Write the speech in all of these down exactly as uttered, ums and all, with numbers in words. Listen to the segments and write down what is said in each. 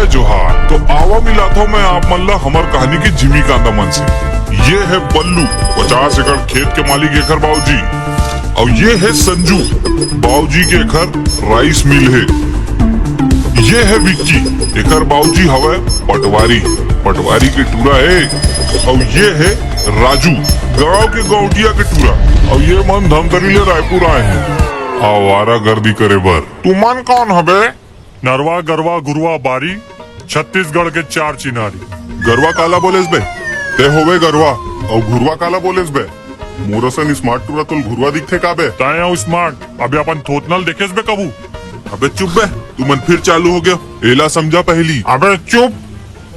जोहार। तो आवा मिलाथव मैं आप मन ला हमर कहानी के जिमी कांदा मन से। ये है बल्लू, पचास एकड़ खेत के मालिक एकर बाऊजी। अउ ये है संजू, बाऊजी के एकर राइस मिल है। ये है विक्की, एकर बाऊजी हवय पटवारी, पटवारी के टूरा है। अउ ये है राजू, गांव के गौंटिया के टूरा। अउ ये मन धमतरी ले रायपुर आए हैं आवारा गर्दी करे बर। तुमन कौन हबे? नरवा, गरवा, घुरवा, बारी, छत्तीसगढ़ के चार चिन्हारी। गरवा काला बोलेस बे? ते होवे गरवा, अउ घुरवा काला बोलेस बे? मोर असन smart टूरा तोल घुरवा दिखथे का बे? तैं अउ smart, अबे अपन थोथनल देखेस बे कभू? अबे चुप बे, तुमन फिर चालू हो गया, एला समझा पहली। अबे चुप,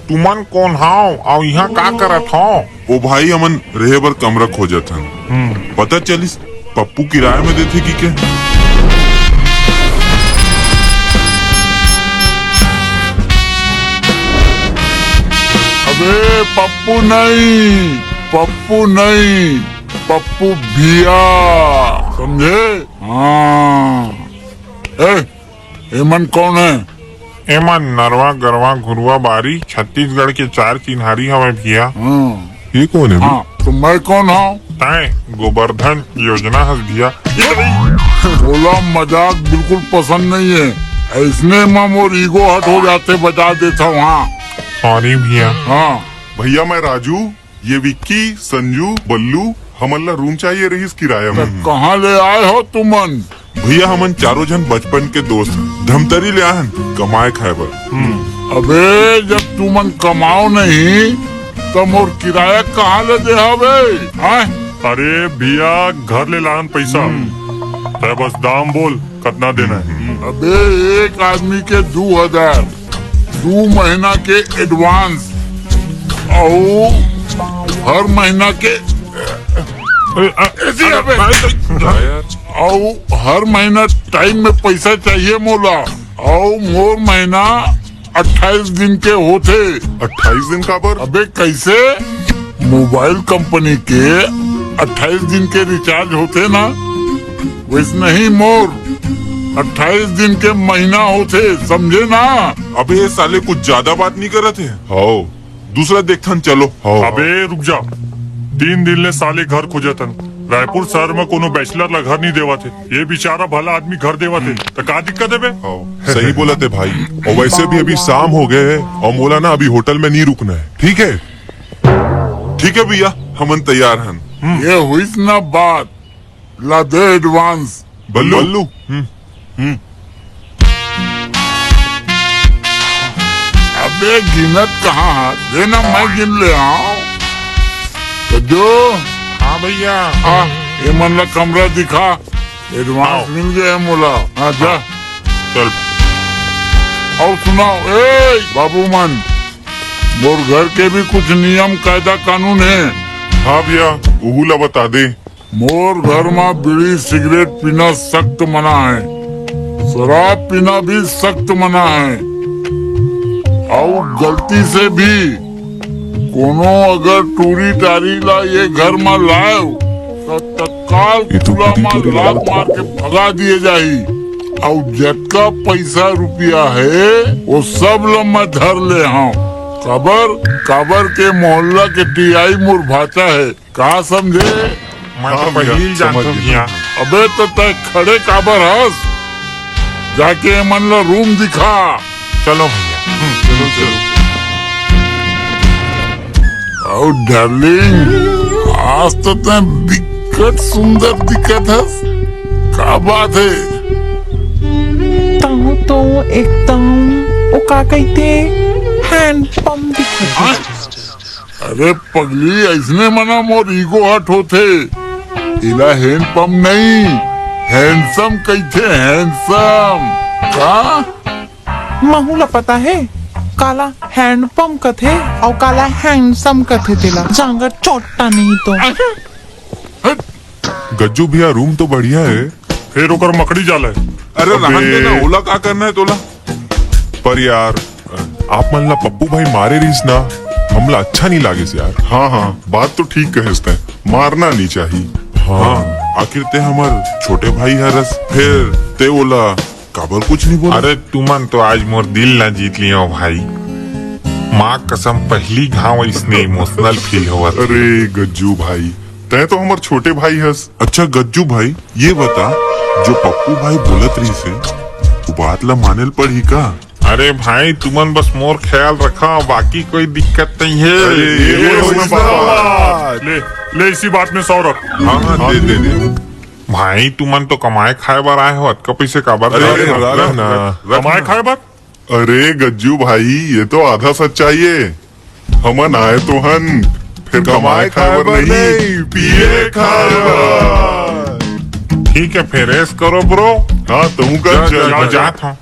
तुमन कोन हव अउ इहाँ का करत हव? ओ भाई, हमन रहे बर कमरा खोजत हन। हम्म। पता चलिस, पप्पू किराया में देथे कि के? अबे पप्पू नहीं, पप्पू नहीं, पप्पू भैया, समझे? हाँ। ए, एमन कौन है? एमन नरवा, गरवा, घुरवा, बारी, छत्तीसगढ़ के चार चिन्हारी हवय भैया। हाँ। ये कौन है बे? हाँ, तो मैं कौन हूँ? तैं गोवर्धन योजना हस भैया। ओला मजाक बिल्कुल पसंद नहीं है। ऐसने में मोर ego hurt हो जाथे, बता देथव। हाँ। Sorry भैया। हाँ। भैया, मैं राजू, ये विक्की, संजू, बल्लू, हमन ला room चाहिए रहिस किराया में। कहाँ ले आए हो तुमन? भैया, हमन चारों झन बचपन के दोस्त, धमतरी ले आए हन कमाए खाए बर। अबे, जब तुमन कमाओ नहीं, त मोर किराया कहाँ ले देहा बे? हाँ? अरे भैया, घर ले लान पैसा। हम्म। तै बस दाम बोल, कतना देना है? अबे, एक आदमी के दू हजार, दू महीना के advance, अउ हर महीना के अरे, अ, ऐसी अरे, अबे। भाई, तो, अउ हर महीना time में पैसा चाहिए मोला। अउ मोर महीना अट्ठाईस दिन के होथे। अट्ठाईस दिन काबर? अबे कैसे? Mobile company के अट्ठाईस दिन के recharge होथे ना, वैसने ही मोर अट्ठाईस दिन के महीना होथे, समझे ना? अबे ये साले कुछ ज्यादा बात नहीं करत है? हाओ। दूसरा देखथन, चलो। हाँ। अबे रुक जा, तीन दिन ले साले घर खोजत हन। रायपुर शहर में कोनो bachelor ला घर नहीं देवत हे। ये बेचारा भला आदमी घर देवत हे, त का दिक्कत है बे? हाँ, सही बोलत हे भाई। अउ वैसे भी अभी शाम हो गए है अउ मोला ना अभी होटल में नहीं रुकना है, ठीक है? ठीक है भैया, हमन तैयार हन। ये हुईस ना बात, ला दे advance। बल्लू। बल्लू। हम्म। हम्म। अबे गिनत कहाँ है? दे ना, मैं गिन ले आऊं। तो जो। हाँ भैया। आ, ये मन ला कमरा दिखा, advance आओ। मिल गया है मोला। हाँ, जा। चल। अउ सुनाओ, ए बाबू मन, मोर घर के भी कुछ नियम कायदा कानून है। हाँ भैया, उहू ला बता दे। मोर घर म बीड़ी सिगरेट पीना सख्त मना है, शराब पीना भी सख्त मना है। अउ गलती से भी कोनो अगर टूरी टारी ला ये घर म लाएव, त तत्काल ये तो खुला म टूरी टारी लात ला मार के भगा दिए जाही। अउ जतका पैसा रुपया है, वो सब ल मैं धर ले हव। काबर, काबर के मोहल्ला के टीआई मोर भाचा है। का समझे? मैं तो हाँ भैया, पहिली ल जानथों समझ गया। भैया। अबे तो तय खड़े काबर हस? जाके एमन ला रूम दिखा। चलो भैया। हम्म, चलो, चलो। अउ डार्लिंग, आज तो तय बिकट सुंदर दिखत हस। का बात है? ताऊ तो एकदम, ओ का कहिथे, handsome दिखत हस। हाँ? अरे पगली, अइसने मना मोर ego hurt होथे। एला हैंडपंप नहीं, handsome कहिथे, handsome। का? महू ला पता हे, काला हैंडपंप कथे अउ काला handsome कथे तेला। जांगर चोट्टा नहीं तो। हट। गज्जू भैया, रूम तो बढ़िया है। फिर ओकर मकड़ी जाला है। अरे अबे। रहन दे ना, ओला का करना है तोला? पर यार, आप मन ला पप्पू भाई मारे रहिस ना, हमला अच्छा नहीं लागिस यार। हाँ, हाँ, बात तो ठीक कहेस तैं, मारना नहीं चाहिए। हाँ। हाँ, आखिर तैं हमर छोटे भाई हरस, फिर तैं ओला काबर कुछ नहीं बोला? अरे तुमन तो आज मोर दिल ला जीत लियो भाई। माँ कसम, पहली घाव इसने इमोशनल फील होवत। अरे गज्जू भाई, तैं तो हमर छोटे भाई हस। अच्छा गज्जू भाई, ये बता, जो पप्पू भाई बोलत रहिस हे, वो बात ला माने ल पड़ही का? अरे भाई, तुमन बस मोर ख्याल रखा, बाकी कोई दिक्कत नहीं है। अरे, ये ये कोई कोई बात। ले, ले, इसी बात में सौ रख। हाँ, हाँ, दे, दे, दे। भाई, तुमन तो कमाए खाए बर आए हो, अतका पैसे काबर अरे, दे रहे हो? रख ना। कमाए खाए बर? अरे गज्जू भाई, ये तो आधा सच्चाई है। हमन आए तो हन, फिर कमाए खाए बर नहीं, पिए खाए बर। ठीक है, फिर ऐस करो ब्रो। हाँ, तहूँ कर जा, चल। जा, जा। जात हूँ।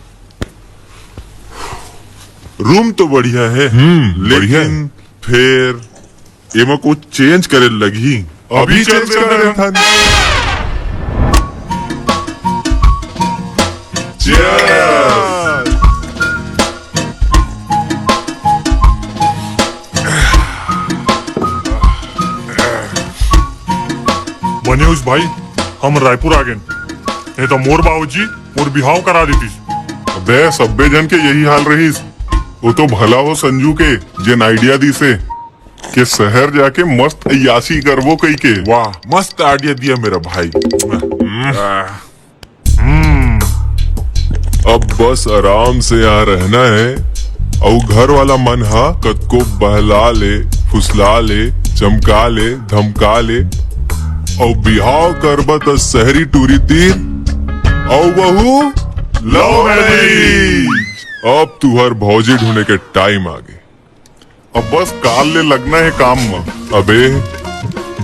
रूम तो बढ़िया है, हम्म, बढ़िया है। लेकिन फिर एमा कुछ चेंज करे लगही। अभी अभी चेंज चेंज कर कर देथन। Cheers! बने उस भाई, हम रायपुर आ गेन। नहीं तो मोर बाबूजी मोर बिहाव करा देतिस। अबे, सब्बे जन के यही हाल रहिस। वो तो भला हो संजू के, जेन आइडिया दिसे के शहर जाके मस्त अय्यासी करबो कई के। वाह, मस्त आइडिया दिया मेरा भाई। हम्म। अब बस आराम से यहाँ रहना है, अउ घर वाला मन हा कतको बहला ले, फुसला ले, चमका ले, धमका ले, अउ बिहाव करबा त शहरी टूरी तीर, अउ वहू love marriage। अब तुहर भौजी ढूंढे के टाइम आ गे। अब बस काल ले लगना है काम म। अबे,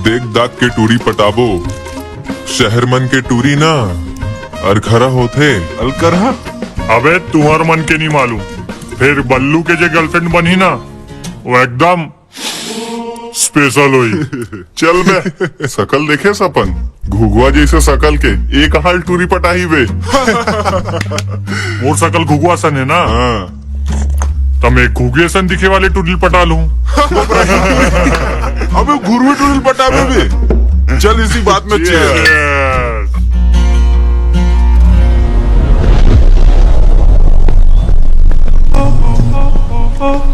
देख दाख के टूरी पटाबो, शहर मन के टूरी ना अरखरा होथे। अलकरहा? अबे, तुहर मन के नी मालूम, फिर बल्लू के जे गर्लफ्रेंड बनही ना, वो एकदम स्पेशल होई। चल बे, सकल देखे सपन, घुघुआ जैसे सकल के एक हाल टूरी पटाही बे। मोर सकल घुघुआ सन है ना? हाँ। त मैं घुघुए सन दिखे वाले टूरी पटा लूं। अबे घुरवे टूरी पटाबे बे। चल इसी बात में cheers। Cheers।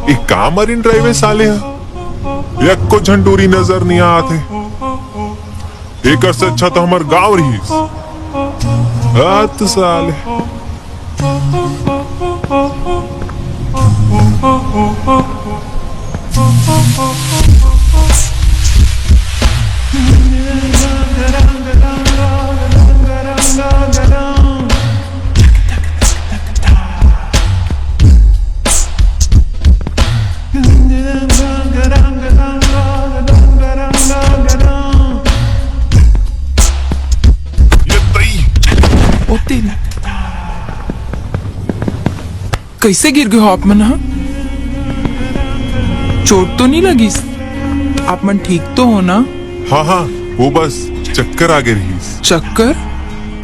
ये का मरीन ड्राइव है साले हा? एको झन टूरी नजर नहीं आत हे। एकर से अच्छा तो हमर गांव रहिस। हाथ साले। ये तई। ओ तेरी। कैसे गिर गए हो आप मन, हाँ? चोट तो नहीं लगिस? आप मन ठीक तो हो ना? हाँ, हाँ, वो बस चक्कर आ गए रहिस। चक्कर?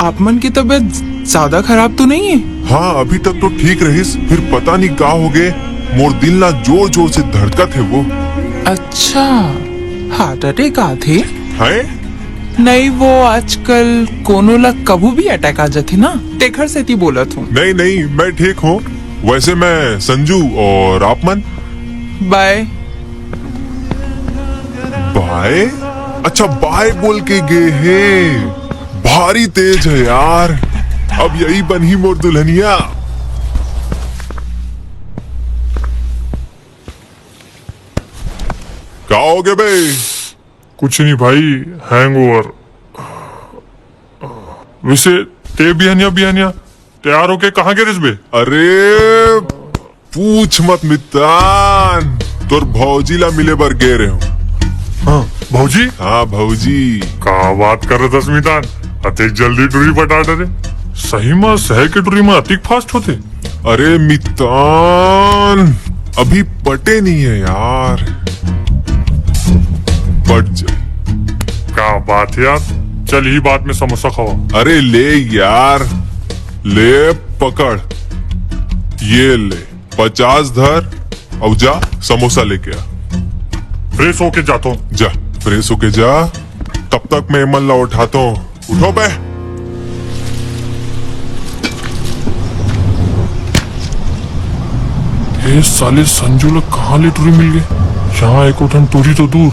आप मन की तबीयत ज्यादा खराब तो नहीं है? हाँ, अभी तक तो ठीक रहिस, फिर पता नहीं का हो गए, मोर दिल ला जोर जोर से धड़कत है वो। अच्छा, हार्ट अटैक आथे? हैं? नहीं, वो आजकल कोनो ला कभू भी अटैक आ जाथे ना, तेखर सेती बोलत हूँ। नहीं, नहीं, मैं ठीक हूँ। वैसे मैं संजू, और आप मन? बाय। बाय? अच्छा, बाय बोल के गे हे। भारी तेज है यार। अब यही बनही मोर दुल्हनिया। का हो गए बे? कुछ नहीं भाई, हैंगओवर। वैसे ते बिहनिया बिहनिया तैयार होके कहाँ गे रहिस बे? अरे पूछ मत मितान, तोर भौजी ला मिले बर गे रहे हो। हाँ, भौजी? हाँ भौजी। का बात करत हस मितान, अतेक जल्दी टूरी पटा डरे। सही में शहर के टूरी में अतिक फास्ट होथे। अरे मितान, अभी पटे नहीं है यार, पट जाए। का बात है यार, चल ही बात में समोसा खावा। अरे ले यार, ले पकड़, ये ले पचास धर, अउ जा समोसा लेके आ। फ्रेश होके जाता हूँ। जा, फ्रेश होके जा, तब तक मैं एमन ला उठाता हूँ। उठो बे। ए साले संजू ला कहाँ ले टूरी मिल गे? यहाँ एको ठन टूरी तो दूर,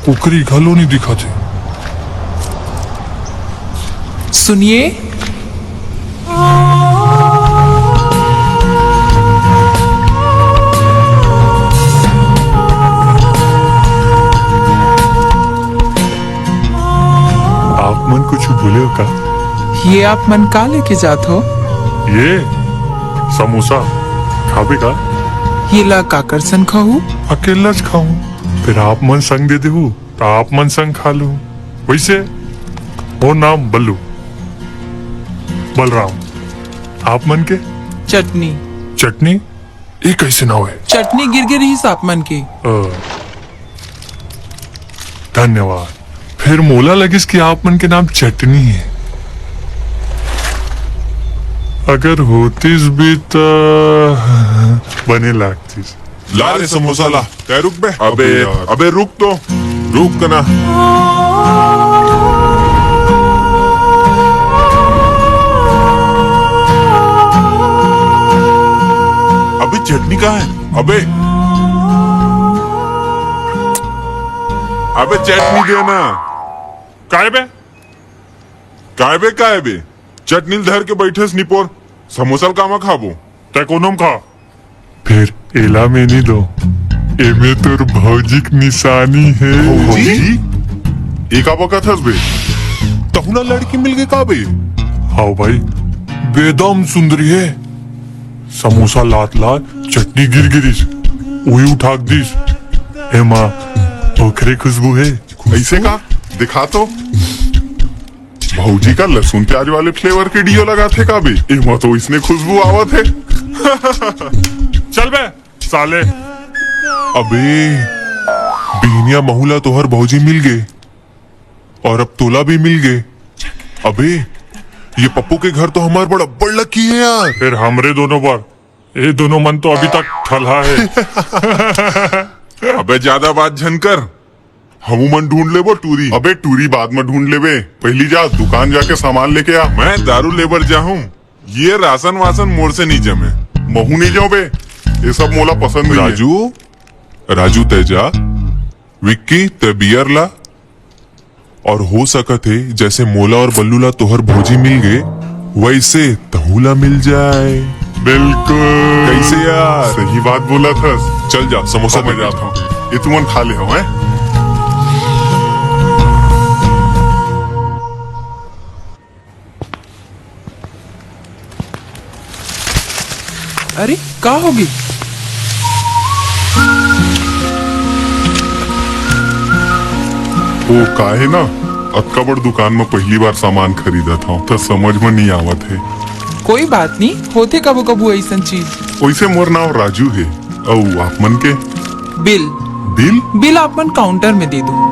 कुकरी घलो नहीं दिखत हे। सुनिए, आप मन कुछ बोले हो का? ये आप मन का लेके जात हो? ये समोसा खाबे का? ये ला काकर सन खाहू? अकेला च खाहूँ। फिर आप मन संग दे देहू, त आप मन संग खा लू। वैसे, मोर नाम बल्लू, बलराम। आप मन के? चटनी। चटनी? ये कैसे नाव है? चटनी गिर गे रहिस आप मन के। अ, धन्यवाद। फिर मोला लगिस कि आप मन के नाम चटनी है। अगर होतिस भी त बने लागतिस। ला रे समोसा ला। तै रुक बे। अबे, अबे यार। अबे रुक तो। रुक ना। अबे चटनी कहाँ है? अबे। अबे चटनी दे ना। काय बे? काय बे, काय बे? चटनी ल धर के बैठेस निपोर। समोसा ल कामा खाबो? तै कोनो म खा। फिर एला में नहीं दो। एमे तोर भौजी के निशानी है। भौजी? ए का बकत हस बे? तहूँ ला लड़की मिल गे का बे? हाव भाई, बेदम सुंदरी है। समोसा लात लात चटनी गिर गिरिस, उही उठाक दिस। एमा ओखरे खुशबू है। ऐसे का? दिखा तो। भौजी का लहसुन प्याज वाले फ्लेवर के डियो लगाथे का बे? एमा तो इसने खुशबू आवत है। चल बे साले। अबे बिहनिया महू ला तोहर भौजी मिल गे और अब तोला भी मिल गे। अबे ये पप्पू के घर तो हमार बड़ अब्बड़ लकी है यार। फिर हमरे दोनों बर, ये दोनों मन तो अभी तक ठलहा है। अबे ज्यादा बात झन कर, हमू मन ढूंढ लेबो टूरी। अबे टूरी बाद में ढूंढ लेबे, पहली जा दुकान जाके सामान लेके आ। मैं दारू लेबर जाहूँ, ये राशन वासन मोर से नहीं जमे। महू नहीं जाऊं बे, ये सब मोला पसंद नहीं है। राजू, राजू तै जा, विक्की तै बियर ला, और हो सकत है जैसे मोला और बल्लू ला तोहर भौजी मिल गे, वैसे तहू ला मिल जाए। बिल्कुल। कैसे यार? सही बात बोला था। चल जा, समोसा अब मैं दे दे। जाता हूँ, ये तुमन खा ले हो, हैं? अरे, का होगे? ओ, का हे ना, अतका बड़ दुकान म पहली बार सामान खरीदत हंव, त समझ म नइ आवत हे। कोई बात नहीं, होथे कभू-कभू अइसन चीज। वइसे मोर नाव राजू हे, अउ आप मन के? बिल। बिल? बिल आप मन काउंटर में दे दो।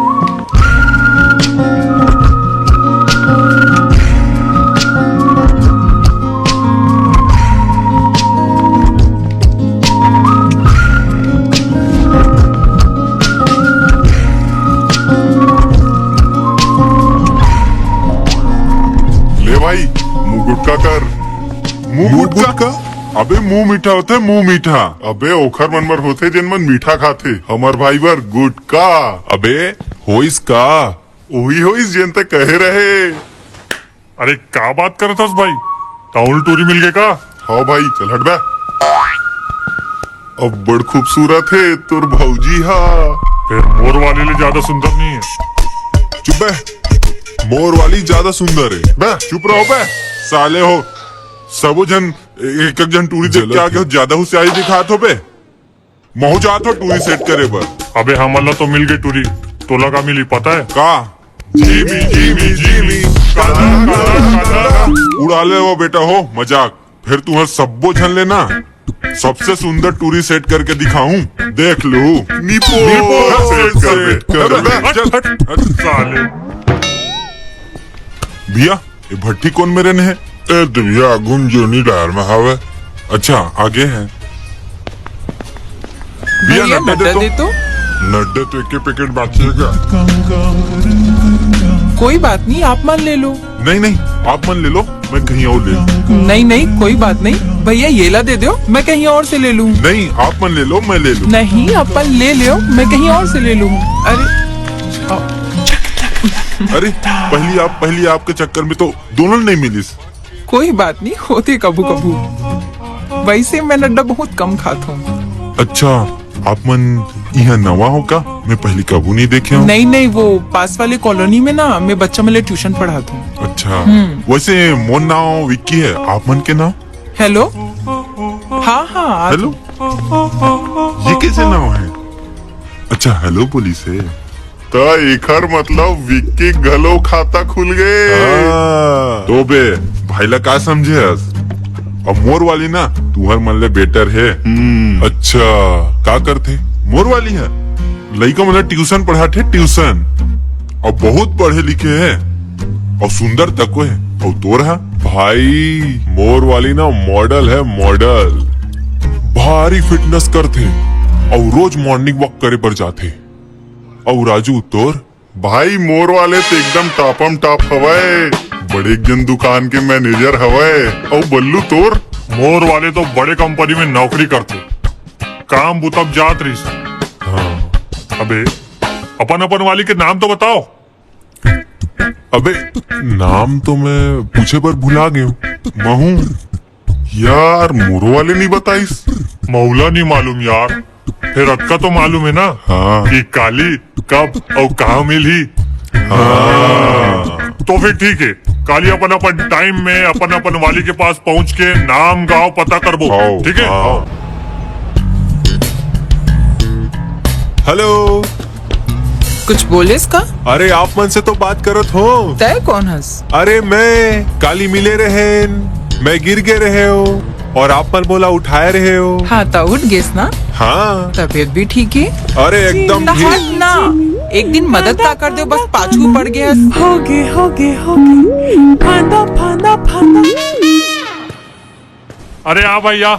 ले भाई, मुंह गुटका कर। मुंह मुंह गुटका? गुटका? अबे मुंह मीठा होथे, मुंह मीठा। अबे ओखर मन बर होथे जेन मन मीठा खाथे। हमर भाई बर गुटका। अबे होइस का? ओही होइस जेन ते कहे रहे। अरे का बात करत हस भाई? तहूं ल टूरी मिल गे का? हाँ भाई, चल हट बे। अब्बड़ खूबसूरत हे तोर भौजी हा। फेर मोर वाली ले ज्यादा सुंदर नहीं है। चुप बे, मोर वाली ज्यादा सुंदर है। बे चुप रहो बे, साले हो। सबो झन एक एक झन टूरी देख के आगे हो, ज्यादा होशियारी दिखात हो बे। महू जात हो टूरी सेट करे बर। अबे हमन ला तो मिल गई टूरी, तोला का मिली पता है? का? जीमी, जीमी, जीमी, काला, काला, काला। उड़ा ले वो बेटा हो, मजाक। फिर तुम्हें सब्बो झन लेना, सबसे सुंदर टूरी सेट करके दिखाऊं, देख लो। निपो, निपो सेट कर दे। कर दे। हट, हट, हट, साले। भैया, ये भट्टी कौन मेरे ने है? ए, तो भैया, गुंजोनी डार में हवे। अच्छा, आगे है। भैया, भैया, नड्डा दे नड्डा तो। दे तो। नड्डा तो एक पैकेट बाकी है क्या? कोई बात नहीं, आप मन ले लो। नहीं, नहीं, आप मन ले लो। मैं कहीं और ले लूँ। नहीं, नहीं, कोई बात नहीं भैया, ये ला दे दो, मैं कहीं और से ले लूँ। नहीं, आप मन ले लो, मैं ले लूँ। नहीं, अपन ले लो, मैं कहीं और से ले लूँ। अरे, अरे, पहली आप पहली आपके चक्कर में तो दोनों नहीं मिलिस। कोई बात नहीं, होथे कभू कभू। वैसे मैं नड्डा बहुत कम खाथों। अच्छा, आप मन इहाँ नवा हो का? मैं पहली कभू नहीं देखे हूँ। नहीं नहीं, वो पास वाले कॉलोनी में ना, मैं बच्चा मन ला ट्यूशन पढ़ाथों। अच्छा, वैसे मोर नाव विक्की है, आप मन के नाव? हेलो। हाँ हाँ, आ- हेलो, ये कैसे नाव है? अच्छा, हेलो बोलिस हे। त एखर मतलब विक्की घलो खाता खुल गे। हाँ। तो बे, भाई ला का समझे हस? अब मोर वाली ना तुहर मन ले बेटर हे। हम्म। अच्छा, का करथे? मोर वाली हे, लइका मन ला ट्यूशन पढ़ाथे, ट्यूशन। अब बहुत पढ़े लिखे हे, अउ सुंदर तको हे। अउ तोर हा? भाई, मोर वाली ना मॉडल हे, मॉडल। भारी फिटनेस करथे अउ रोज मॉर्निंग वॉक करे बर जाथे। अउ राजू, तोर? भाई, मोर वाले तो एकदम टॉपम टॉप हवय, बड़े जन दुकान के मैनेजर हवय। अउ बल्लू, तोर? मोर वाले तो बड़े कंपनी में नौकरी करथे, काम बुता म जात रहिस। हाँ। अबे, अपन अपन वाली के नाम तो बताओ। अबे, नाम तो मैं पूछे बर भुला गेंव। महूं। यार, मोरो वाले नहीं बताइस। महूं ला नहीं मालूम यार, फेर अतका तो मालूम हे ना, हाँ। कि काली कब अउ कहाँ मिलही। हाँ। तो फिर ठीक हे, काली अपन अपन टाइम में अपन अपन वाली के पास पहुंच के नाम गांव पता करबो, हाँ, ठीक हे? हाँ। हेलो। कुछ बोलेस का? अरे, आप मन से तो बात करत हों। तय कोन हस? अरे, मैं काली मिले रहेन, मैं गिर गे रहेंव अउ आप मन मोला उठाए रहेव। हाँ, त उठ गेस ना? हाँ। तबीयत भी ठीक हे? अरे, एकदम त ठीक। हट ना, एक दिन मदद ला कर देंव, बस पाछू पड़ गेस। होगे, होगे, होगे, फांदा, फांदा, फांदा। अरे आ भाई आ।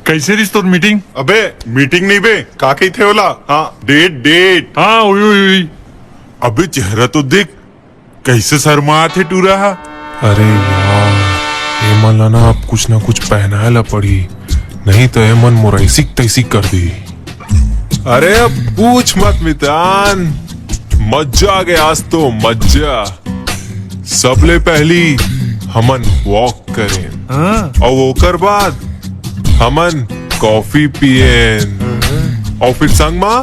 कैसे रहिस तोर मीटिंग? अबे मीटिंग नहीं बे, का कहिथे ओला? हाँ, डेट, डेट। हाँ, उही, उही, उही। अबे चेहरा तो देख, कैसे शर्मात हे टूरा हा। अरे यार, एमन ला ना अब कुछ ना कुछ पहनाए ला पड़ही, नहीं तो एमन मोर ऐसी तैसी कर दी। अरे अब पूछ मत मितान, मज्जा आ गे आज तो मज्जा। सबले पहली हमन वॉक करेन, हाँ। अउ ओकर बाद हमन कॉफी पियेन, अउ फिर संग मा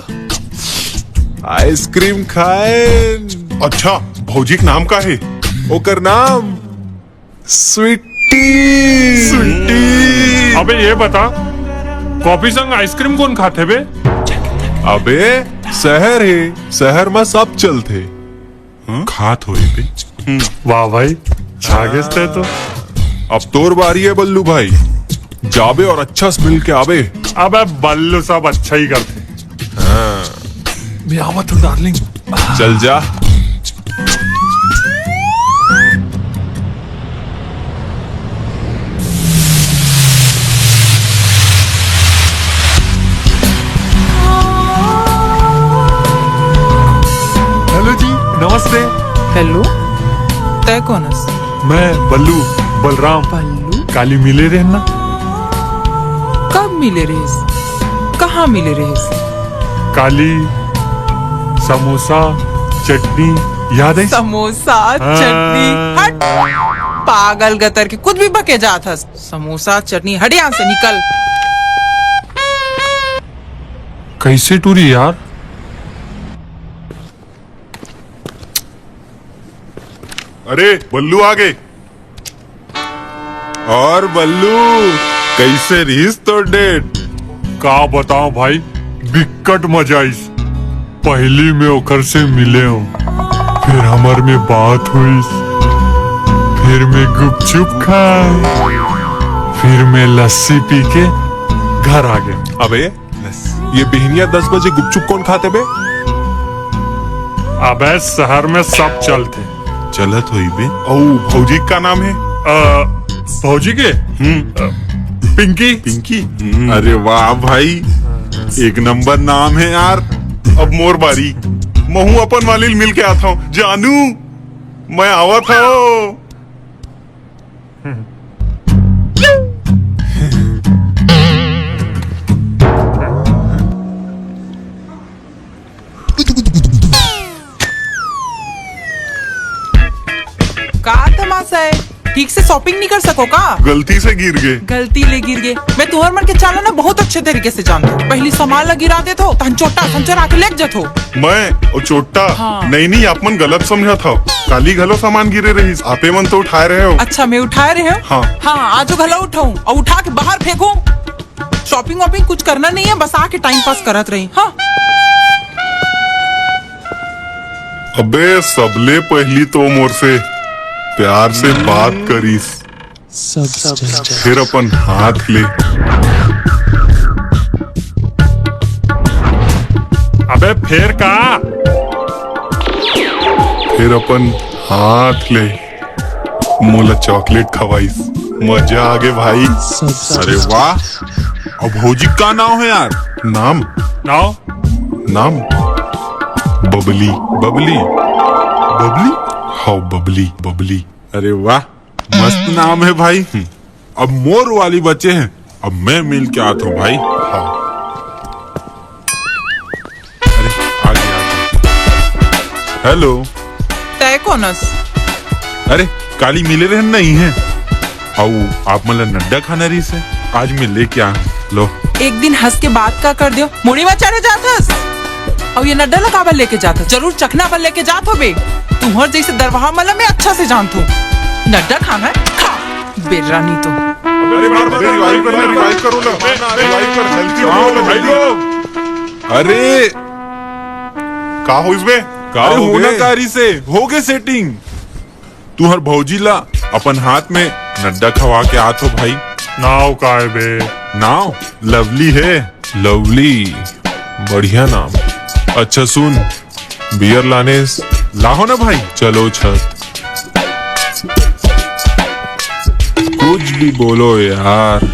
आइसक्रीम खाएन। अच्छा, भौजी के नाम का हे? ओकर नाम स्वीटी। स्वीटी। अबे ये बता, कॉफी संग आइसक्रीम कोन खाथे बे? अबे शहर हे, शहर मा सब चलथे। हम्म? खात होही बे। हम्म। वाह भाई, आ गेस तैं तो। अब तोर बारी हे बल्लू भाई, जाबे अउ अच्छा से मिल के आबे। अबे बल्लू सब अच्छा ही करथे। हाँ। मैं आवत हूँ डार्लिंग। चल जा। हेलो जी, नमस्ते। हेलो, तैं कोन हस? मैं बल्लू, बलराम। बल्लू? काली मिले रहेन ना? कब मिले रहेस? कहाँ मिले रहेस? काली समोसा चटनी याद हे? समोसा, हाँ। चटनी, हट। पागल गतर के, कुछ भी बके जात हस। समोसा चटनी, हट यहाँ से, निकल। कैसे टूरी यार? अरे बल्लू आ गे। अउ बल्लू, कैसे रहिस तोर डेट? का बतावं भाई, बिक्कट मजा आइस। पहली मैं ओकर से मिलेंव, फिर हमर में बात होइस, फिर मैं गुपचुप खाएंव, फिर मैं लस्सी पी के घर आ गेंव। अबे, ये बिहनिया दस बजे गुपचुप कोन खाथे बे? अबे, शहर में सब चलथे। चलत होही बे। अउ भौजी के का नाम हे? अ, भौजी के? हम्म। अ, पिंकी। पिंकी? हम्म। अरे वाह भाई, एक नंबर नाम हे यार। अब मोर बारी, महूं अपन वाली ल मिल के आथंव। जानू, मैं आवत हूँ। का तमाशा है? ठीक से shopping नहीं कर सको का? गलती से गिर गे। गलती ले गिर गे। मैं तुहर मन के चाला ना बहुत अच्छे तरीके से जानथो। पहली सामान ला गिरा देथो, तहन चोट्टा संचर आके लेग जथो। मैं ओ चोट्टा? हाँ। नहीं नहीं, आप मन गलत समझत हव। काली घलो सामान गिरे रहिस, आपे मन तो उठाए रहे हो। अच्छा, मैं उठाए रहे हूँ। हाँ। हाँ, आजो घला उठाऊँ और उठा के बाहर फेंकूँ। Shopping वॉपिंग कुछ करना नहीं है, बस आके time pass करत रही। हाँ। अबे सबले पहली तो मोर से प्यार से बात करिस, सब, सब, सब, सब। फिर अपन हाथ ले। अबे फिर का? फिर अपन हाथ ले मोला चॉकलेट खवाइस। मजा आ गे भाई। अरे वाह। और भौजी का नाम है यार? नाम? नाव? नाम बबली। बबली? बबली? हाँ, बबली, बबली। अरे वाह, मस्त नाम है भाई। अब मोर वाली बचे हैं, अब मैं मिल के आत हूँ भाई। हाँ। अरे, आ गया, आ गया। हेलो। तय कोनस? अरे, काली मिले रहन नहीं है। अउ आप मन ला नड्डा खाना रहिस है, आज मैं लेके आ। लो। एक दिन हंस के बात का कर दियो, मुड़ी मा चढ़े जाथस। अउ ये नड्डा ला काबर लेके जाथस? जरूर चखना बर लेके जात होबे। तुहर जैसे दरवाहा मन ला मैं अच्छा से जानथो। नड्डा खाना है, खा। बेर्रा नहीं तो। अरे बाप रे, revive करना, revive करो ना। Revive कर, healthy हो ना, healthy। अरे, का होइस बे? का अरे, हो होना गए? कारी से, हो गए setting। तुहर भौजी ला अपन हाथ में नड्डा खवा के आत हो भाई। नाव का है बे? नाव लवली है। लवली, बढ़िया नाम। अच्छा सुन, बियर लाने स-, लाहो ना भाई। चलो छत। कुछ भी बोलो यार,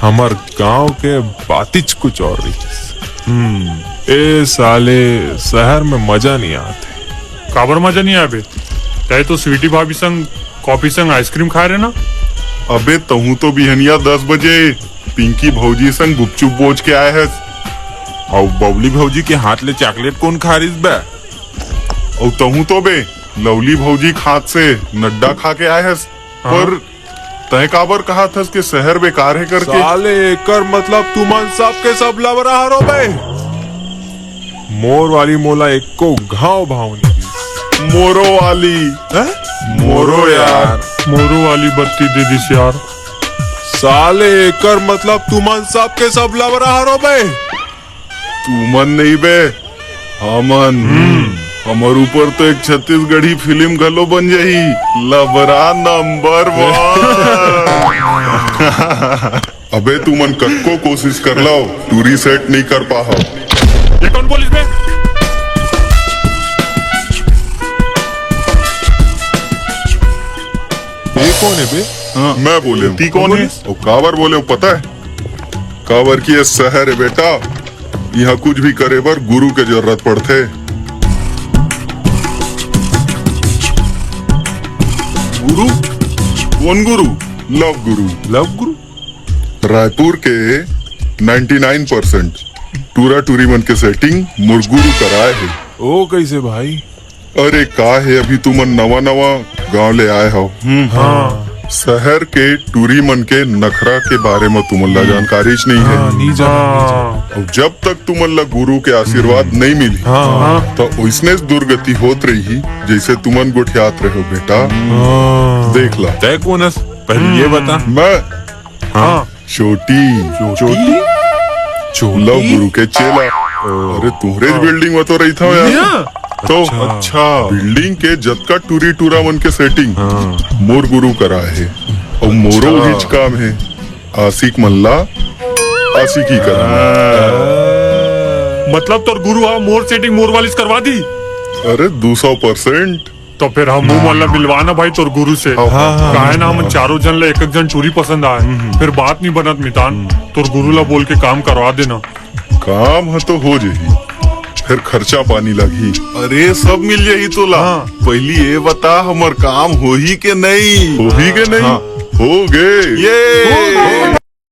हमर गांव के बातिच कुछ और रही। हम्म, ए साले, शहर में मजा नहीं आते। काबर मजा नहीं आबे? तय तो स्वीटी भाभी संग कॉफी संग आइसक्रीम खाए रहे ना। अबे तहूं तो बिहनिया दस बजे पिंकी भौजी संग गुपचुप बोच के आए हस। अउ बबली भौजी के हाथ ले चॉकलेट कोन खा रिस बे? अउ तहूं तो बे लवली भौजी के हाथ से नड्डा खा के आए हस। हाँ। पर तय काबर कहा थस के शहर बेकार है करके? साले, एकर मतलब तुमन सब के सब लबरा हरो बे। मोर वाली मोला एको घाव भाव नहीं। मोरो वाली। हैं? मोरो यार। मोरो वाली बत्ती दे दिस यार। साले, एकर मतलब तुमन सब के सब लबरा हरो बे। तुमन नहीं बे, हमन। हमर ऊपर तो एक छत्तीसगढ़ी फिल्म घलो बन जाही, लबरा नंबर वन। अबे तुमन कतको कोशिश कर लो, टूरी सेट नहीं कर पाहव। ये कौन बोलिस बे? ये कौन है बे? हाँ, मैं बोले हूँ। ती कौन है? वो काबर बोले हूँ पता है? काबर की ये शहर है बेटा, यहाँ कुछ भी करे बर गुरु के जरूरत पड़थे। गुरु? कौन गुरु? लव गुरु। लव गुरु? रायपुर के नाइंटी नाइन परसेंट टूरा टूरी मन के सेटिंग मोर गुरु कराए हे। ओ कैसे भाई? अरे का हे, अभी तुमन नवा नवा गांव ले आए हव। हम्म। हाँ। शहर के टूरी मन के नखरा के बारे में तुमन ला जानकारी च नहीं है। हाँ, नहीं जाना, नहीं जाना। हाँ। अउ जब तक तुमन ला गुरु के आशीर्वाद नहीं मिली, हाँ। तो ओइसने दुर्गति होत रही, जैसे तुमन गोठियात रहे हो बेटा। हाँ। देख ला। तय कौन हस? पहले ये बता। मैं। हाँ। चोटी। चोटी? चोटी? लव गुरु के चेला। अरे तुहरे हाँ। बिल्डिंग में तो रहिथव यार। तो अच्छा। अच्छा। बिल्डिंग के जतका टूरी टूरा मन के सेटिंग हाँ। मोर गुरु करा हे। अउ मोरो अच्छा। उहीच काम हे। आशिक मन ला आशिकी करना। मतलब तोर गुरु हा मोर सेटिंग मोर वाली से करवा दी? अरे दो सौ परसेंट। तो फिर हम वो मन ला मिलवा ना भाई तोर गुरु से। हाँ, हाँ, काहे ना हम चारों जन ला एक एक जन टूरी पसंद आए, फिर बात नहीं बनत मितान। तोर गुरु ला बोल के काम करवा देना। काम ह तो हो जही, फेर खर्चा पानी लगही। अरे, सब मिल जाही तोला। हाँ। पहिली ये बता, हमर काम होही के नहीं? होही के नहीं? हाँ। हो गे। ये। हो गे।